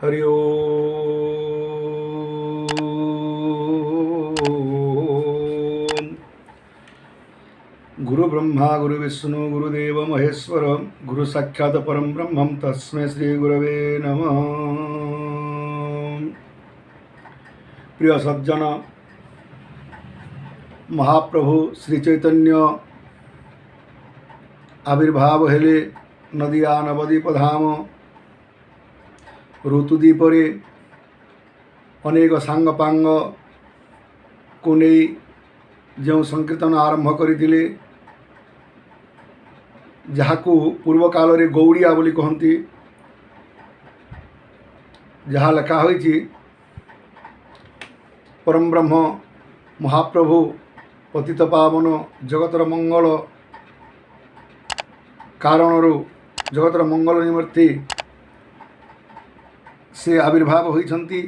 ହରି ଓମ୍। ଗୁରୁ ବ୍ରହ୍ମା ଗୁରୁ ବିଷ୍ଣୁ ଗୁରୁଦେବ ମହେଶ୍ୱର, ଗୁରୁ ସାକ୍ଷାତ ପରମ ବ୍ରହ୍ମಂ ତସ୍ମୈ ଶ୍ରୀ ଗୁରବେ ନମଃ। ପ୍ରିୟ ସଜ୍ଜନ, ମହାପ୍ରଭୁ ଶ୍ରୀ ଚୈତନ୍ୟ ଆବିର୍ଭାବ ହେଲେ ନଦିଆ ନବଦ୍ୱୀପ ଧାମ ଋତୁଦ୍ୱୀପରେ। ଅନେକ ସାଙ୍ଗପାଙ୍ଗକୁ ନେଇ ଯେଉଁ ସଂକୀର୍ତ୍ତନ ଆରମ୍ଭ କରିଥିଲେ, ଯାହାକୁ ପୂର୍ବ କାଳରେ ଗୌଡ଼ିଆ ବୋଲି କହନ୍ତି, ଯାହା ଲେଖା ହୋଇଛି, ପରମ ବ୍ରହ୍ମ ମହାପ୍ରଭୁ ପତିତ ପାବନ ଜଗତର ମଙ୍ଗଳ କାରଣରୁ, ଜଗତର ମଙ୍ଗଳ ନିମନ୍ତେ ସେ ଆବିର୍ଭାବ ହୋଇଛନ୍ତି।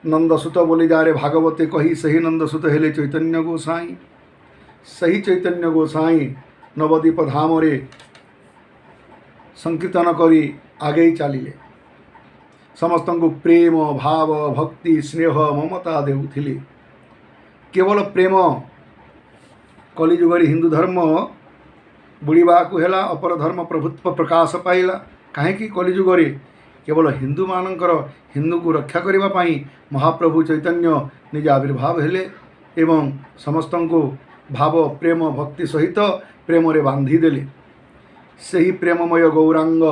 ନନ୍ଦସୁତ ବୋଲି ଯାରେ ଭାଗବତେ କହି, ସେହି ନନ୍ଦସୁତ ହେଲେ ଚୈତନ୍ୟ ଗୋସାଇଁ। ସେହି ଚୈତନ୍ୟ ଗୋସାଇଁ ନବଦ୍ୱୀପ ଧାମରେ ସଂକୀର୍ତ୍ତନ କରି ଆଗେଇ ଚାଲିଲେ। ସମସ୍ତଙ୍କୁ ପ୍ରେମ, ଭାବ, ଭକ୍ତି, ସ୍ନେହ, ମମତା ଦେଉଥିଲେ, କେବଳ ପ୍ରେମ। କଲିଯୁଗରେ ହିନ୍ଦୁ ଧର୍ମ ବୁଡ଼ିବାକୁ ହେଲା, ଅପର ଧର୍ମ ପ୍ରଭୁତ୍ୱ ପ୍ରକାଶ ପାଇଲା। କାହିଁକି କଲିଯୁଗରେ କେବଳ ହିନ୍ଦୁମାନଙ୍କର, ହିନ୍ଦୁକୁ ରକ୍ଷା କରିବା ପାଇଁ ମହାପ୍ରଭୁ ଚୈତନ୍ୟ ନିଜେ ଆବିର୍ଭାବ ହେଲେ ଏବଂ ସମସ୍ତଙ୍କୁ ଭାବ, ପ୍ରେମ, ଭକ୍ତି ସହିତ ପ୍ରେମରେ ବାନ୍ଧିଦେଲେ। ସେହି ପ୍ରେମମୟ ଗୌରାଙ୍ଗ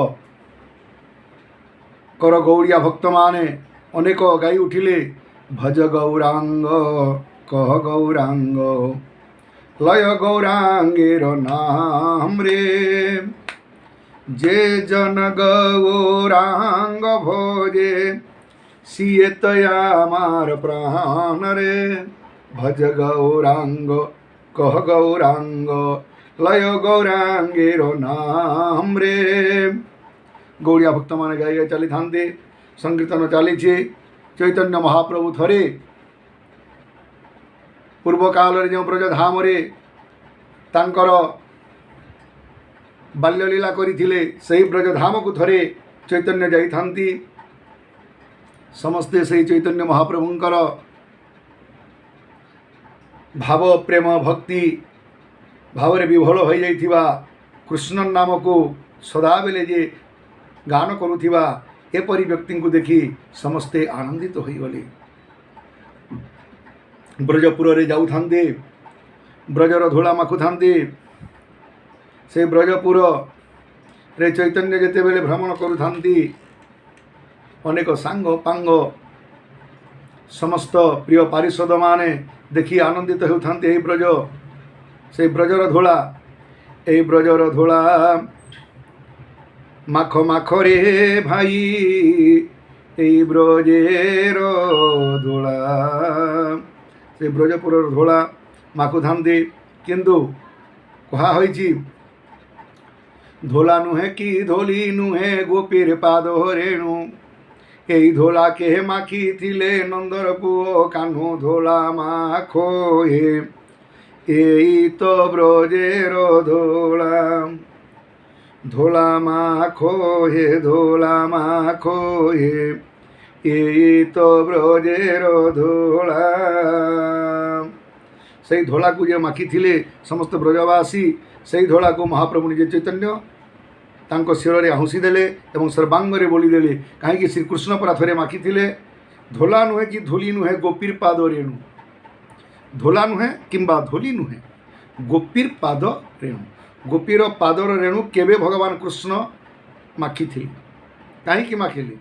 କର ଗୌଡ଼ିଆ ଭକ୍ତମାନେ ଅନେକ ଗାଇ ଉଠିଲେ, ଭଜ ଗୌରାଙ୍ଗ, କହ ଗୌରାଙ୍ଗ, ଲୟ ଗୌରାଙ୍ଗେର ନାମ ରେ। ଯେ ଜନ ଗୌରାଙ୍ଗ ଭଜେ, ସିଏ ତ আমার ପ୍ରାଣ ରେ। ଭଜ ଗୌରାଙ୍ଗ, କହ ଗୌରାଙ୍ଗ, ଲୟ ଗୌରାଙ୍ଗେର ନାମ ରେ। ଗୌଡ଼ିଆ ଭକ୍ତମାନେ ଗାଇ ଗାଇ ଚାଲିଥାନ୍ତି। ସଂକୀର୍ତ୍ତନ ଚାଲିଛି। ଚୈତନ୍ୟ ମହାପ୍ରଭୁ ଥରେ ପୂର୍ବ କାଳରେ ଯେଉଁ ବ୍ରଜଧାମରେ ତାଙ୍କର ବାଲ୍ୟଲୀଳା କରିଥିଲେ, ସେହି ବ୍ରଜଧାମକୁ ଥରେ ଚୈତନ୍ୟ ଯାଇଥାନ୍ତି। ସମସ୍ତେ ସେହି ଚୈତନ୍ୟ ମହାପ୍ରଭୁଙ୍କର ଭାବ, ପ୍ରେମ, ଭକ୍ତି ଭାବରେ ବିହ୍ୱଳ ହୋଇଯାଇଥିବା, କୃଷ୍ଣ ନାମକୁ ସଦାବେଳେ ଯେ ଗାନ କରୁଥିବା, ଏପରି ବ୍ୟକ୍ତିଙ୍କୁ ଦେଖି ସମସ୍ତେ ଆନନ୍ଦିତ ହୋଇଗଲେ। ବ୍ରଜପୁରରେ ଯାଉଥାନ୍ତି, ବ୍ରଜର ଧୂଳା ମାଖୁଥାନ୍ତି। ସେ ବ୍ରଜପୁରରେ ଚୈତନ୍ୟ ଯେତେବେଳେ ଭ୍ରମଣ କରୁଥାନ୍ତି, ଅନେକ ସାଙ୍ଗ ପାଙ୍ଗ, ସମସ୍ତ ପ୍ରିୟ ପାରିଷଦମାନେ ଦେଖି ଆନନ୍ଦିତ ହେଉଥାନ୍ତି। ଏହି ବ୍ରଜ, ସେଇ ବ୍ରଜର ଧୂଳା, ଏଇ ବ୍ରଜର ଧୂଳା ମାଖ ମାଖରେ ଭାଇ, ଏଇ ବ୍ରଜେର ଧୂଳା। ସେ ବ୍ରଜପୁରର ଧୂଳା ମାଖୁଥାନ୍ତି, କିନ୍ତୁ କୁହା ହୋଇଛି, ଧୋଲା ନୁହେଁ କି ଧୋଲି ନୁହେଁ ଗୋପୀର ପାଦ ରେଣୁ, ଏଇ ଧୋଲା କେ ମାଖିଥିଲେ ନନ୍ଦର ପୁଅ କାହ୍ନୁ। ଧୋଲା ମାଖୋ ହେ, ଏଇ ତ ବ୍ରଜେର ଧୋଳା। ଧୋଲା ମାଖୋ ହେ, ଧୋଲା ମାଖୋ ହେ, ଏଇ ତ ବ୍ରଜେର ଧୋଳା। ସେଇ ଧୋଳାକୁ ଯେ ମାଖିଥିଲେ ସମସ୍ତ ବ୍ରଜବାସୀ, ସେଇ ଧୋଳାକୁ ମହାପ୍ରଭୁ ନିଜେ ଚୈତନ୍ୟ ତାଙ୍କ ଶିରରେ ଆଉଁସି ଦେଲେ ଏବଂ ସର୍ବାଙ୍ଗରେ ବୋଳିଦେଲେ। କାହିଁକି? ଶ୍ରୀକୃଷ୍ଣ ପରା ଥରେ ମାଖିଥିଲେ। ଧୋଲା ନୁହେଁ କି ଧୂଲି ନୁହେଁ ଗୋପୀର ପାଦ ରେଣୁ। ଧୋଲା ନୁହେଁ କିମ୍ବା ଧୂଲି ନୁହେଁ ଗୋପୀର ପାଦ ରେଣୁ। ଗୋପୀର ପାଦର ରେଣୁ କେବେ ଭଗବାନ କୃଷ୍ଣ ମାଖିଥିଲେ? କାହିଁକି ମାଖିଲେ?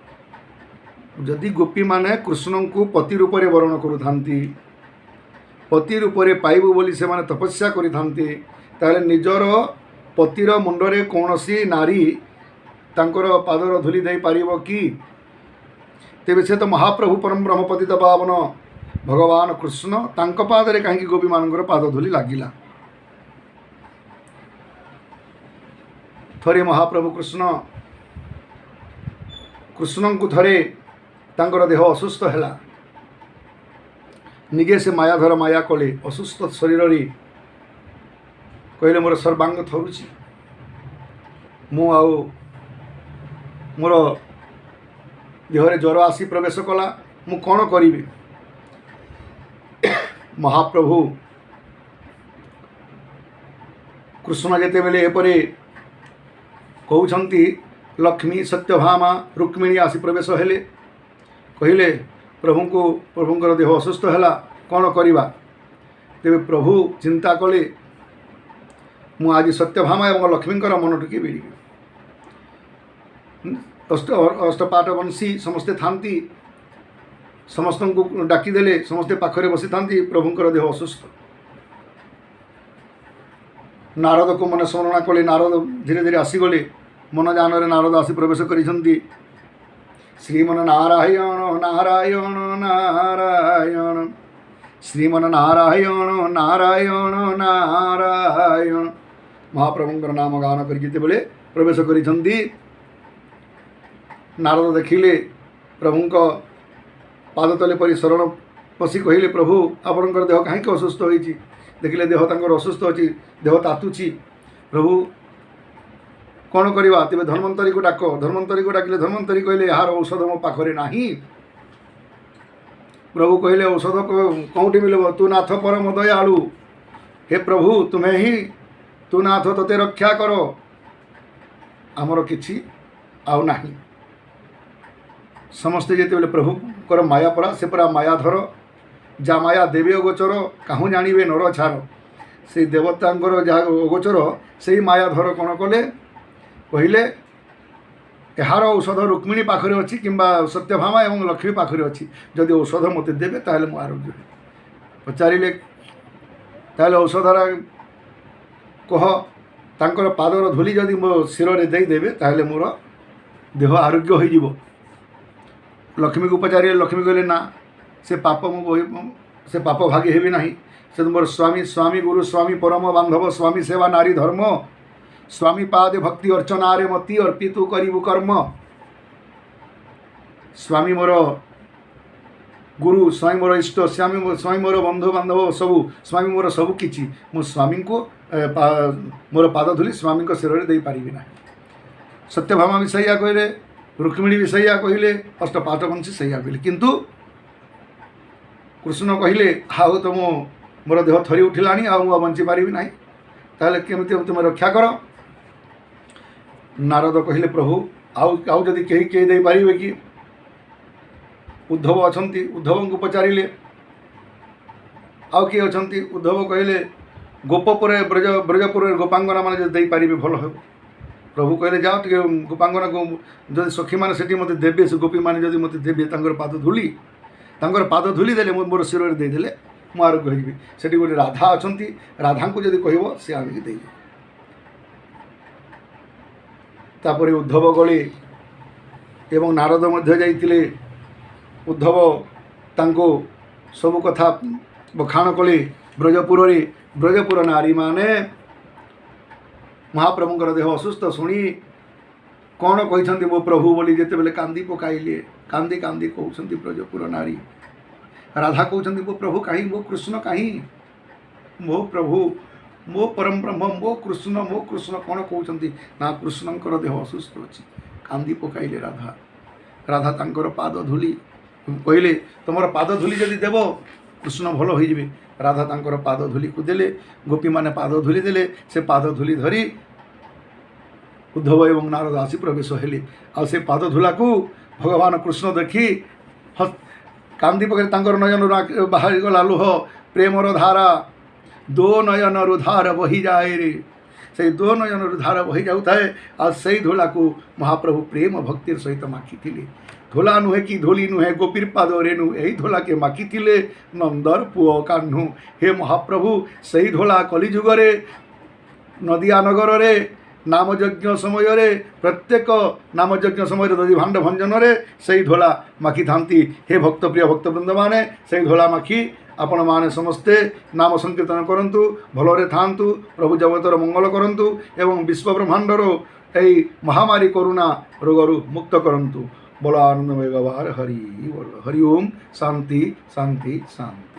ଯଦି ଗୋପୀମାନେ କୃଷ୍ଣଙ୍କୁ ପତି ରୂପରେ ବରଣ କରୁଥାନ୍ତି, ପତି ରୂପରେ ପାଇବୁ ବୋଲି ସେମାନେ ତପସ୍ୟା କରିଥାନ୍ତି, ତାହେଲେ ନିଜର ପତିର ମୁଣ୍ଡରେ କୌଣସି ନାରୀ ତାଙ୍କର ପାଦର ଧୂଳି ଦେଇପାରିବ କି? ତେବେ ସେ ତ ମହାପ୍ରଭୁ ପରମ ବ୍ରହ୍ମ ପତିତ ପାବନ ଭଗବାନ କୃଷ୍ଣ, ତାଙ୍କ ପାଦରେ କାହିଁକି ଗୋପୀମାନଙ୍କର ପାଦ ଧୂଳି ଲାଗିଲା? ଥରେ ମହାପ୍ରଭୁ କୃଷ୍ଣଙ୍କୁ ଥରେ ତାଙ୍କର ଦେହ ଅସୁସ୍ଥ ହେଲା। ନିଜେ ସେ ମାୟାଧର ମାୟା କଲେ। ଅସୁସ୍ଥ ଶରୀରରେ କହିଲେ, ମୋର ସର୍ବାଙ୍ଗ ଥରୁଛି, ମୁଁ ଆଉ ମୋର ଦେହରେ ଜ୍ୱର ଆସି ପ୍ରବେଶ କଲା, ମୁଁ କ'ଣ କରିବି? ମହାପ୍ରଭୁ କୃଷ୍ଣ ଯେତେବେଳେ ଏପରି କହୁଛନ୍ତି, ଲକ୍ଷ୍ମୀ, ସତ୍ୟଭାମା, ରୁକ୍ମିଣୀ ଆସି ପ୍ରବେଶ ହେଲେ। କହିଲେ, ପ୍ରଭୁଙ୍କୁ, ପ୍ରଭୁଙ୍କର ଦେହ ଅସୁସ୍ଥ ହେଲା, କ'ଣ କରିବା? ତେବେ ପ୍ରଭୁ ଚିନ୍ତା କଲେ, ମୁଁ ଆଜି ସତ୍ୟଭାମା ଏବଂ ଲକ୍ଷ୍ମୀଙ୍କର ମନ ଟିକେ ଭିଡ଼ିବି। ଅଷ୍ଟପାଟ ବଂଶୀ ସମସ୍ତେ ଥାନ୍ତି, ସମସ୍ତଙ୍କୁ ଡାକିଦେଲେ, ସମସ୍ତେ ପାଖରେ ବସିଥାନ୍ତି। ପ୍ରଭୁଙ୍କର ଦେହ ଅସୁସ୍ଥ। ନାରଦକୁ ମନେ ସ୍ମରଣା କଲେ। ନାରଦ ଧୀରେ ଧୀରେ ଆସିଗଲେ। ମନଯାନରେ ନାରଦ ଆସି ପ୍ରବେଶ କରିଛନ୍ତି। ଶ୍ରୀମନ ନାରାୟଣ ନାରାୟଣ ନାରାୟଣ, ଶ୍ରୀମନ ନାରାୟଣ ନାରାୟଣ ନାରାୟଣ, ମହାପ୍ରଭୁଙ୍କର ନାମ ଗାନ କରି ଯେତେବେଳେ ପ୍ରବେଶ କରିଛନ୍ତି, ନାରଦ ଦେଖିଲେ, ପ୍ରଭୁଙ୍କ ପାଦ ତଳେ ପରି ଶରଣ ପଶି କହିଲେ, ପ୍ରଭୁ, ଆପଣଙ୍କର ଦେହ କାହିଁକି ଅସୁସ୍ଥ ହୋଇଛି? ଦେଖିଲେ ଦେହ ତାଙ୍କର ଅସୁସ୍ଥ ଅଛି, ଦେହ ତାତୁଛି। ପ୍ରଭୁ, କ'ଣ କରିବା? ତେବେ ଧନ୍ୱନ୍ତରୀକୁ ଡାକ। ଧନ୍ୱନ୍ତରୀକୁ ଡାକିଲେ। ଧନ୍ୱନ୍ତରୀ କହିଲେ, ଏହାର ଔଷଧ ମୋ ପାଖରେ ନାହିଁ। ପ୍ରଭୁ କହିଲେ, ଔଷଧ କେଉଁଠି ମିଳିବ? ତୁ ନାଥ ପରମ ଦୟାଳୁ, ହେ ପ୍ରଭୁ, ତୁମେ ହିଁ ତୁ ନାଥ, ତୋତେ ରକ୍ଷା କର, ଆମର କିଛି ଆଉ ନାହିଁ। ସମସ୍ତେ ଯେତେବେଳେ ପ୍ରଭୁଙ୍କର ମାୟା ପରା, ସେ ପରା ମାୟାଧର, ଯା ମାୟା ଦେବେ ଅଗୋଚର, କାହୁଁ ଜାଣିବେ ନର ଛାର। ସେଇ ଦେବତାଙ୍କର ଯାହା ଅଗୋଚର, ସେଇ ମାୟାଧର କ'ଣ କଲେ? କହିଲେ, ଏହାର ଔଷଧ ରୁକ୍ମିଣୀ ପାଖରେ ଅଛି କିମ୍ବା ସତ୍ୟଭାମା ଏବଂ ଲକ୍ଷ୍ମୀ ପାଖରେ ଅଛି। ଯଦି ଔଷଧ ମୋତେ ଦେବେ, ତାହେଲେ ମୁଁ ଆରୋଗ୍ୟ ହେବି। ପଚାରିଲେ, ତାହେଲେ ଔଷଧର କହ। ତାଙ୍କର ପାଦର ଧୂଳି ଯଦି ମୋ ଶିରରେ ଦେଇଦେବେ, ତାହେଲେ ମୋର ଦେହ ଆରୋଗ୍ୟ ହୋଇଯିବ। ଲକ୍ଷ୍ମୀକୁ ପଚାରିଲେ। ଲକ୍ଷ୍ମୀ କହିଲେ, ନା, ସେ ପାପ ମୁଁ ବହି, ସେ ପାପ ଭାଗି ହେବି ନାହିଁ। ସେ ମୋର ସ୍ୱାମୀ। ସ୍ୱାମୀ ଗୁରୁ, ସ୍ୱାମୀ ପରମ ବାନ୍ଧବ, ସ୍ୱାମୀ ସେବା ନାରୀ ଧର୍ମ, ସ୍ୱାମୀ ପାଦେ ଭକ୍ତି ଅର୍ଚ୍ଚନାରେ ମତି ଅର୍ପିତୁ କରିବୁ କର୍ମ। ସ୍ୱାମୀ ମୋର ଗୁରୁ, ସ୍ୱାମୀ ମୋର ଇଷ୍ଟ, ସ୍ୱାମୀ ମୋର ବନ୍ଧୁ ବାନ୍ଧବ ସବୁ, ସ୍ୱାମୀ ମୋର ସବୁ କିଛି। ମୁଁ ସ୍ୱାମୀଙ୍କୁ ମୋର ପାଦ ଧୂଳି ସ୍ୱାମୀଙ୍କ ଶିରରେ ଦେଇପାରିବି ନାହିଁ। ସତ୍ୟଭାମା ବି ସେଇଆ କହିଲେ, ରୁକ୍ମିଣୀ ବି ସେଇଆ କହିଲେ, ଅଷ୍ଟପାଟବଂଶୀ ସେଇଆ କହିଲେ। କିନ୍ତୁ କୃଷ୍ଣ କହିଲେ, ଆଉ ତ ମୁଁ ମୋର ଦେହ ଥରି ଉଠିଲାଣି, ଆଉ ମୁଁ ଆଉ ବଞ୍ଚିପାରିବି ନାହିଁ, ତାହେଲେ କେମିତି ତୁମେ ରକ୍ଷା କର? ନାରଦ କହିଲେ, ପ୍ରଭୁ, ଆଉ ଯଦି କେହି କେହି ଦେଇପାରିବେ କି? ଉଦ୍ଧବ ଅଛନ୍ତି। ଉଦ୍ଧବଙ୍କୁ ପଚାରିଲେ, ଆଉ କିଏ ଅଛନ୍ତି? ଉଦ୍ଧବ କହିଲେ, ଗୋପପୁରେ, ବ୍ରଜପୁରରେ ଗୋପାଙ୍ଗନା ମାନେ ଯଦି ଦେଇପାରିବେ, ଭଲ ହେବ। ପ୍ରଭୁ କହିଲେ, ଯାଅ ଟିକେ ଗୋପାଙ୍ଗନାକୁ, ଯଦି ସଖୀମାନେ ସେଠି ମୋତେ ଦେବେ, ସେ ଗୋପୀମାନେ ଯଦି ମୋତେ ଦେବେ ତାଙ୍କର ପାଦ ଧୂଳି, ତାଙ୍କର ପାଦ ଧୂଳି ଦେଲେ, ମୁଁ ମୋର ଶିରରେ ଦେଇଦେଲେ ମୁଁ ଆରୋଗ୍ୟ ହେଇଯିବି। ସେଠି ଗୋଟେ ରାଧା ଅଛନ୍ତି, ରାଧାଙ୍କୁ ଯଦି କହିବ, ସେ ଆଣିକି ଦେଇଦେବେ। ତାପରେ ଉଦ୍ଧବ ଗଲେ ଏବଂ ନାରଦ ମଧ୍ୟ ଯାଇଥିଲେ। ଉଦ୍ଧବ ତାଙ୍କୁ ସବୁ କଥା ବଖାଣ କଲେ। ବ୍ରଜପୁରରେ ବ୍ରଜପୁର ନାରୀମାନେ ମହାପ୍ରଭୁଙ୍କର ଦେହ ଅସୁସ୍ଥ ଶୁଣି କ'ଣ କହିଛନ୍ତି ମୋ ପ୍ରଭୁ ବୋଲି ଯେତେବେଳେ କାନ୍ଦି ପକାଇଲେ, କାନ୍ଦି କାନ୍ଦି କହୁଛନ୍ତି ବ୍ରଜପୁର ନାରୀ। ରାଧା କହୁଛନ୍ତି, ମୋ ପ୍ରଭୁ କାହିଁ? ମୋ କୃଷ୍ଣ କାହିଁ? ମୋ ପ୍ରଭୁ, ମୋ ପରମ ବ୍ରହ୍ମ, ମୋ କୃଷ୍ଣ, ମୋ କୃଷ୍ଣ। କ'ଣ କହୁଛନ୍ତି ନା, କୃଷ୍ଣଙ୍କର ଦେହ ଅସୁସ୍ଥ ଅଛି। କାନ୍ଦି ପକାଇଲେ ରାଧା। ରାଧା ତାଙ୍କର ପାଦ ଧୂଳି କହିଲେ, ତୁମର ପାଦ ଧୂଳି ଯଦି ଦେବ, କୃଷ୍ଣ ଭଲ ହୋଇଯିବେ। ରାଧା ତାଙ୍କର ପାଦ ଧୂଳିକୁ ଦେଲେ। ଗୋପୀମାନେ ପାଦ ଧୂଳି ଦେଲେ। ସେ ପାଦ ଧୂଳି ଧରି ଉଦ୍ଧବ ଏବଂ ନାରଦ ଆସି ପ୍ରବେଶ ହେଲେ। ଆଉ ସେ ପାଦ ଧୂଳାକୁ ଭଗବାନ କୃଷ୍ଣ ଦେଖି କାନ୍ଦି ପକାଇ, ତାଙ୍କର ନୟନରୁ ବାହାରିଗଲା ଲୁହ, ପ୍ରେମର ଧାରା। ଦୋ ନୟନରୁ ଧାର ବହିଯାଏ ରେ। ସେଇ ଦୋ ନୟନରୁ ଧାର ବହି ଯାଉଥାଏ। ଆଉ ସେଇ ଧୂଳାକୁ ମହାପ୍ରଭୁ ପ୍ରେମ ଭକ୍ତିର ସହିତ ମାଖିଥିଲେ। ଧୋଲା ନୁହେଁ କି ଧୂଳି ନୁହେଁ, ଗୋପୀର ପାଦ ରେଣୁ, ଏହି ଧୋଲାକେ ମାଖିଥିଲେ ନନ୍ଦର ପୁଅ କାହ୍ନୁ। ହେ ମହାପ୍ରଭୁ, ସେଇ ଧୋଲା କଲିଯୁଗରେ ନଦିଆ ନଗରରେ ନାମଯଜ୍ଞ ସମୟରେ, ପ୍ରତ୍ୟେକ ନାମଯଜ୍ଞ ସମୟରେ ଦଧିଭାଣ୍ଡ ଭଞ୍ଜନରେ ସେଇ ଧୋଲା ମାଖିଥାନ୍ତି। ହେ ଭକ୍ତପ୍ରିୟ ଭକ୍ତବୃନ୍ଦମାନେ, ସେଇ ଧୋଲା ମାଖି ଆପଣମାନେ ସମସ୍ତେ ନାମ ସଂକୀର୍ତ୍ତନ କରନ୍ତୁ, ଭଲରେ ଥାଆନ୍ତୁ, ପ୍ରଭୁ ଜଗତର ମଙ୍ଗଳ କରନ୍ତୁ ଏବଂ ବିଶ୍ୱ ବ୍ରହ୍ମାଣ୍ଡର ଏଇ ମହାମାରୀ କରୋନା ରୋଗରୁ ମୁକ୍ତ କରନ୍ତୁ। ବୋଲ ଆନନ୍ଦମୟ ଗବାର ହରି ବୋଲ। ହରି ଓମ୍। ଶାନ୍ତି ଶାନ୍ତି ଶାନ୍ତି।